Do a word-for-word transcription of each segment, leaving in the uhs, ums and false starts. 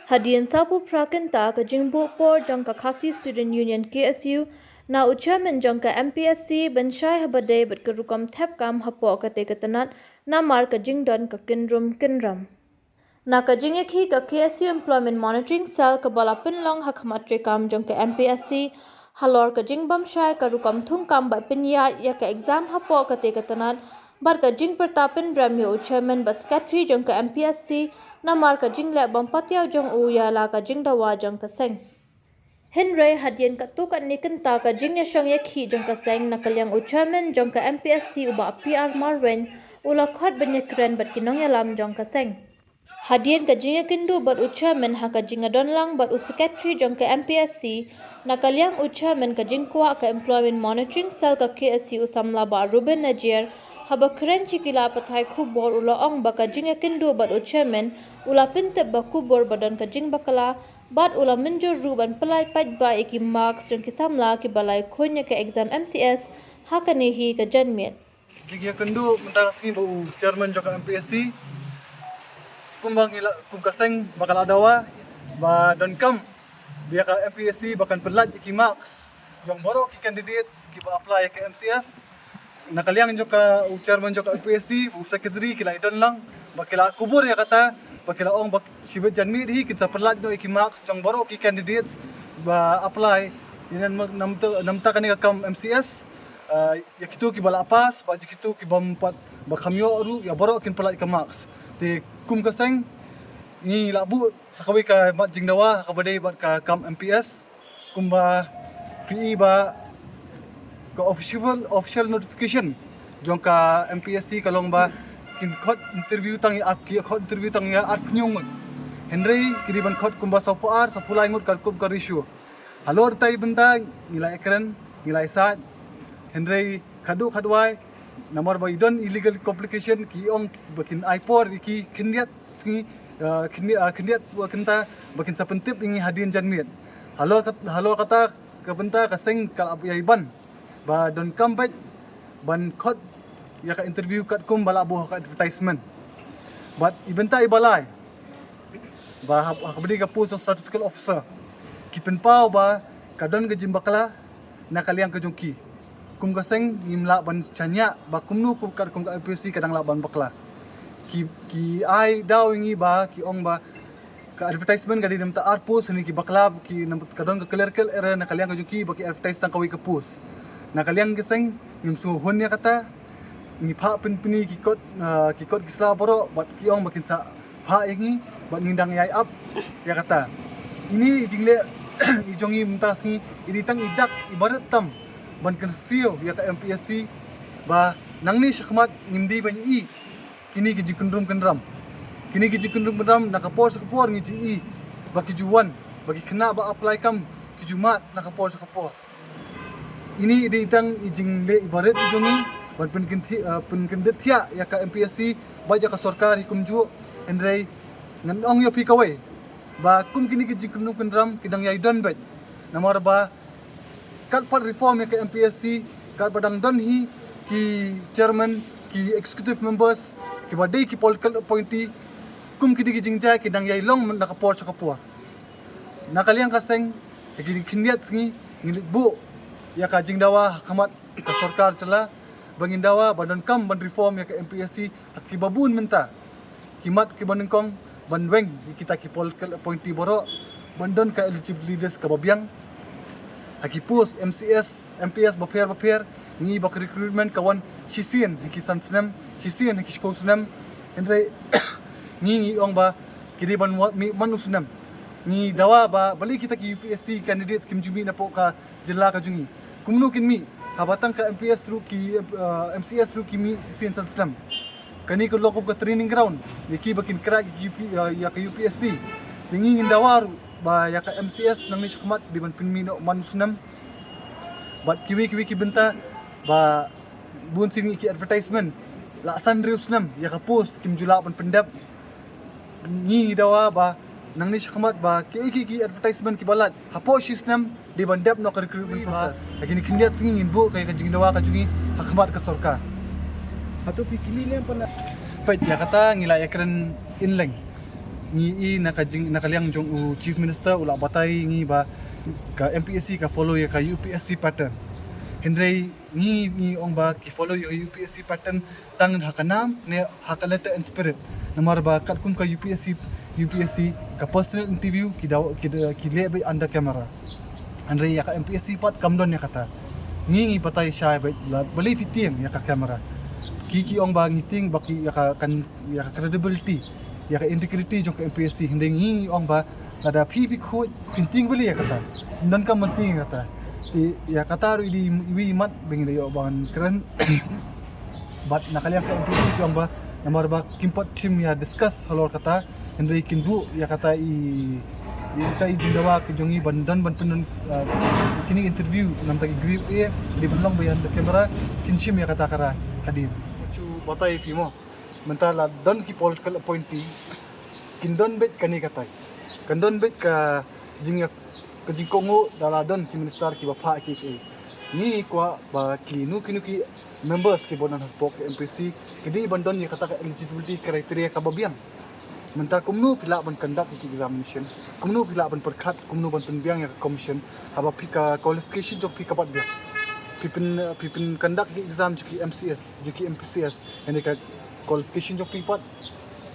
Hadien sawphew phra kynta ka jingbuh por jong ka Khasi Student Union K S U, na u chairman jong ka M P S C ban shai ha ba dei bad ka rukom thep kam hapoh katei ka tnat, namar ka jingdon ka kynrum kynram. Na ka jingïakhih ka K S U Employment Monitoring Cell kaba la pynlong ha khmat treikam jong ka M P S C, halor ka jingbym shai ka rukom thungkam bad pynïaid ïa ka exam hapoh katei ka tnat, bad ka jingpyrta pynrem ïa u chairman bad secretary jong ka M P S C, namar ka jingleh bym patiaw jong u ïa la ka jingdawa jong ka seng. Hynrei hadien katto katne kynta ka jingïashong ïakhih jong ka seng, na ka liang u chairman jong ka M P S C, u Bah P R Marwein, u la khot ban ïakren bad ki nongïalam jong ka seng. Hadien ka jingïakynduh bad u chairman ha ka jingïadonlang bad u secretary jong ka M P S C, na ka liang u chairman ka jingkwah ka Employment Monitoring Cell ka K S U, u samla Bah Ruben Najiar, haba kren sha ki lad pathai khubor u la ong ba ka jingïakynduh bad u chairman u la pyntip ba khubor ba don ka jingbakla, bad u la mynjur ruh ban pyllait paidbah ïa ki marks jong ki samla kiba la ïakhuid ïa ka exam M C S ha kane hi ka janmiet. Jingïakynduh mynta ka sngi bad u chairman jong ka M P S C. Kumba ngi la, kum ka seng ba ka la dawa ba donkam ïa ka M P S C ba kan pyllait ïa ki marks jong baroh ki candidates kiba apply ïa ka M C S. Na ka liang jong ka, u chairman jong ka M P S C, u secretary ki la ïadonlang, ba ki la kubur ïa kata, ba ki la ong ba shibit janmiet hi kin sa pyllait noh ïa ki marks jong baroh ki candidates ba apply ïa na, na, na, na bynta kane ka kam M C S. Ah, ïa kito kiba la pass bad ïa kito ki bym pat, ba kham ïoh ruh, ïa baroh kin pyllait ka marks. Te kum ka seng ngi la buh sa kawei ka mat jingdawa ha kaba dei bad ka kam M P S. Kumba phi i ba ka official, official notification jong ka M P S C ka long ba kin khot interview tang ïa, ki khot interview tang ïa arphew ngut. Hynrei ki dei ban khot kumba sawphew ar, sawphew lai ngut katkum ka ratio. Halor katei bynta ngi la ïakren, ngi la ïasaid. Hynrei khadduh khadwai, namar ba i don i legal complication, ki ong ba kin ai por ïa ki khyndiat sngi, ah, khyndiat, ah, khyndiat, ah, kynta ba kin sa pyntip ïa ngi hadien janmiet. Halor kat-, halor kata ka bynta ka seng ka la ïai ban ba donkam beit ban khot ïa ka interview katkum ba la buh ha ka advertisement. Bad i bynta iba lai, ba ha, ha kaba dei ka post of statistical officer, ki pynpaw ba ka don ka jingbakla na ka liang ka jong ki. Kum ka seng ngim lah ban shaniah ba kumno kum, katkum ka M P S C ka dang lah ban bakla. Ki, ki ai daw ïa ngi ba ki ong ba ka advertisement ka dei na bynta ar post, hynrei ki bakla, ki na, ka don ka clerical error na ka liang ka jong ki ba ki advertise tang kawei ka post. Na ka liang ka seng ngim sngewhun ïa kata. Ngi phah pynpyni ki kot, ah, ki kot ki sla baroh bad ki ong ba kin sa phah ïa ngi bad ngi dang ïai ap ïa kata. Ine i jingleh i jong ngi mynta sngi i dei tang i dak iba rit tam ban kynsiew ïa ka M P S C ba nangne shakhmat ngim dei ban ïohi kine ki jingkyndrum kyndram. Kine ki jingkyndrum kyndram na ka por sha ka por ngi ju ïohi ba ki ju wan, ba ki khynnah ba apply kam ki ju mad na ka por sha ka por. Ine i dei tang i jingleh iba rit i jong ngi ban pynkyndit, eh, pynkyndit thiah ïa ka M P S C bad ïa ka sorkar hi kumjuh. Hynrei ngan ong ïa phi kawei ba kum kine ki jingkyndrum kyndram ki dang ïai don beit. Namar ba kat pat reform ïa ka M P S C, kat ba dang don hi ki chairman, ki executive members kiba dei ki political appointee, kum kine ki jingjia ki dang ïai long na ka por sha ka por. Na ka liang ka seng, ha kine khyndiat sngi ngin leit buh ïa ka jingdawa ha khmat ka sorkar jylla ba ngin dawa ba donkam ban reform ïa ka M P S C ha kiba bun mynta. Ki mat kiba nyngkong ban weng ïa kita ki political appointee baroh ban don ka eligibility list kaba biang. Ha ki post M C S, M P S bapher bapher ngi ba ka recruitment ka wan shisien ha ki san snem, shisien ha ki shiphew snem. Hynrei ngi, ngi ong ba ki dei ban wa-, mih man u snem. Ngi dawa ba balei kita ki U P S C candidates kim ju mih napoh ka jylla ka jong ngi. Kumno kin mih haba tang ka M P S ruh ki, eh, M C S ruh ki mih shisien san snem. Kane ka long kum ka training ground ïa ki ba kin crack ïa ka U P, eh, ïa ka U P S C. Te ngi ngin dawa ruh ba ïa ka M C S nangne shakhmat dei ban pynmih noh man u snem. Bad kiwei kiwei ki bynta ba bun sien ngi ïohi ki advertisement la san hynriew snem ïa ka post kim ju lah ban pyndep. Ngi dawa ba nangne shakhmat ba kiei kiei ki advertisement kiba lait hapoh shi snem dei ban dep noh ka recruitment process. Ha kine khyndiat sngi ngin buh ka, ka jingdawa ka jong ngi ha khmat ka sorkar. Hato phi kylli ne em pat na? Peit ïa kata ngi la ïakren inleng. Ngi i na ka jing, na ka liang jong u Chief Minister u la batai ngi ba ka M P S C ka follow ïa ka U P S C pattern. Hynrei ngi, ngi ong ba ki follow ïa U P S C pattern tang ha ka nam ne ha ka letter and spirit. Namar ba katkum ka U P S C, U P S C ka personal interview ki daw, ki, ki leh beit under camera. Hynrei ïa ka M P S C pat kam don ïa kata. Ngi, ngi batai shai beit la balei phi tieng ïa ka camera. Ki, ki ong ba ngi tieng ba ki ïa ka, kan, ïa ka credibility, ïa ka integrity jong ka M P S C. Hynrei ngi, ngi ong ba lada phi, phi khuid, phin tieng balei ïa kata. Don kam ban tieng ïa kata. Te ïa kata ruh i dei iwei i mat ba ngi da ïoh ban kren. Bad na ka liang ka M P S C ki ong ba namar ba kim pat shim ïa discuss halor kata, hynrei kin buh ïa kata i, i kata i jingdawa ki jong i ban don ban pyndon, ah, kine interview namar ki grip e, dei ban long behind the camera, kin shim ïa kata kara hadien. Chu batai phi mo. Mynta la don ki political appointee, kin don beit kane katai. Kan don beit ka jing, ka jingkohnguh da la don ki minister kiba phah ki, ki. Ngi kwah ba kino kino ki members kiba don hapoh ka M P S C ki dei ban don ïa kata ka eligibility criteria kaba biang. Mynta kumno phi lah ban conduct ïa ki examination, kumno phi lah ban pyrkhat, kumno ban pynbiang ïa ka commission haba phi ka qualification jong phi ka pat biang. Phi pyn, phi pyn conduct ïa ki exam jong ki M C S, jong ki M P S C, ïa ka qualification jong phi pat,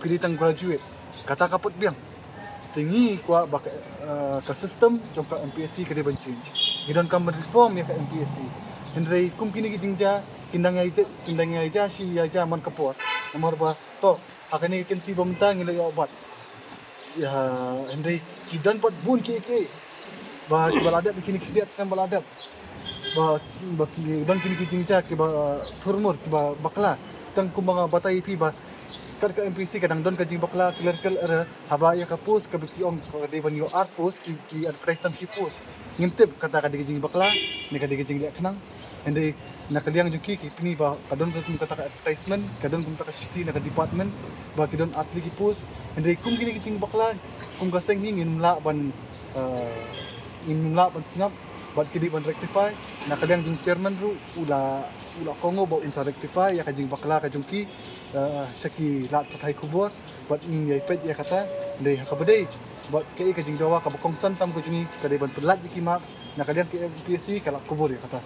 phi dei tang graduate. Kata ka pat biang. Te ngi kwah ba ka, eh, ka system jong ka M P S C ka dei ban change. Ngi donkam ban reform ïa ka M P S C. Hynrei kum kine ki jingjia kin dang ïai ja, kin dang ïai ja shi ïai ja man ka por. Namar ba to ha kane ka kynti ba mynta ngi la ïoh bat. Ïa, hynrei ki don pat bun ki, ki ba, kiba la dep, kine ki dep snem ba la dep. Ba, ba ki don kine ki jingjia kiba, uh, thurmur, kiba bakla. Tang kumba nga batai ïa phi ba kat ka M P S C ka dang don ka jingbakla clerical error, haba ïa ka post kaba ki ong ka dei ban ïoh ar post, ki, ki advertise tang shi post. Ngim tip kata ka dei ka jingbakla ne ka dei ka jingleh khnang. Hynrei na ka liang jong ki, ki pyni ba ka don kum kata ka advertisement, ka don kum kata ka shithi na ka department ba ki don ar tylli ki post. Hynrei kum kine ki jingbakla, kum ka seng hi ngim lah ban, eh, ngim lah ban sngap bad ki dei ban rectify. Na ka liang jong chairman ruh u la, u la kohnguh ba un sa rectify ïa ka jingbakla ka jong ki, eh, sha ki lad pathai khubor. Bad ngi ïai peit ïa kata, hynrei ha kaba dei bad kaei ka jingdawa kaba kongsan tam ka jong ngi ka dei ban pyllait ïa ki marks. Na ka liang ka M P S C ka la kubur ïa kata.